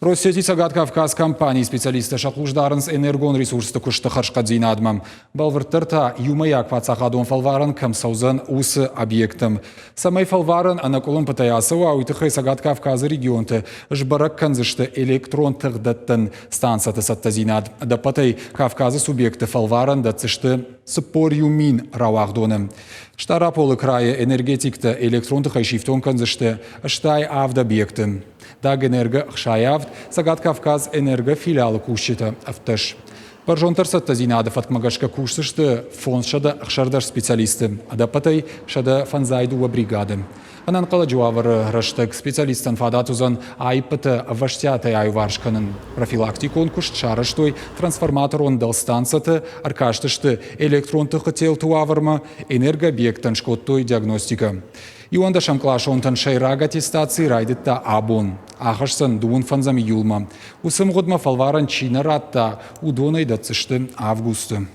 Россети Цӕгат Кавказ компанийы специалисттӕ сӕ хъус дарынц энергон ресурсты куысты хӕрзхъӕддзинадмӕ. Бӕлвырддӕр та иумӕйаг паддзахадон фӕлварӕн кӕм цӕудзӕн, уыцы объекттӕм. Цӕмӕй фӕлварӕн ӕнӕкъуылымпытӕй ацӕуа, уый тыххӕй Цӕгат Кавказы регионты сбӕрӕг кӕндзысты электрон тыхдӕттӕн станцӕты цӕттӕдзинад. Ӕдӕппӕтӕй Кавказы субъектты фӕлварӕн дӕтдзысты 41 000 рауагъдоны. Стъараполы крайы энергетиктӕ электрон тыхӕй сифтонг кӕндзысты 87 объекты. Дагэнерго ӕхсайавд, Цӕгат Кавказ энергофилиалы кусджытӕ 17. Бӕрзонддӕр цӕттӕдзинады фӕткмӕ гӕсгӕ кусдзысты 516 специалисты, ӕдӕппӕтӕй 152 бригады. Ӕнӕнхъӕлӕджы уавӕры рӕстӕг специалисттӕн фадат уыдзӕн аиппытӕ ӕвӕстиатӕй аиуварс кӕнын. Профилактикон куыст сарӕзтой трансформаторон дӕлстанцӕты, ӕркастысты электрон тыхы телты уавӕрмӕ, энергообъекттӕн скодтой диагностикӕ. Иуӕндӕсӕмкъласонтӕн сӕйраг аттестаци райдыдта абон. Ахӕсдзӕн дыууын фӕндзӕм июлмӕ. Уыцы мгъуыдмӕ фӕлварӕн чи нӕ радта, уыдонӕй дӕтдзысты августы.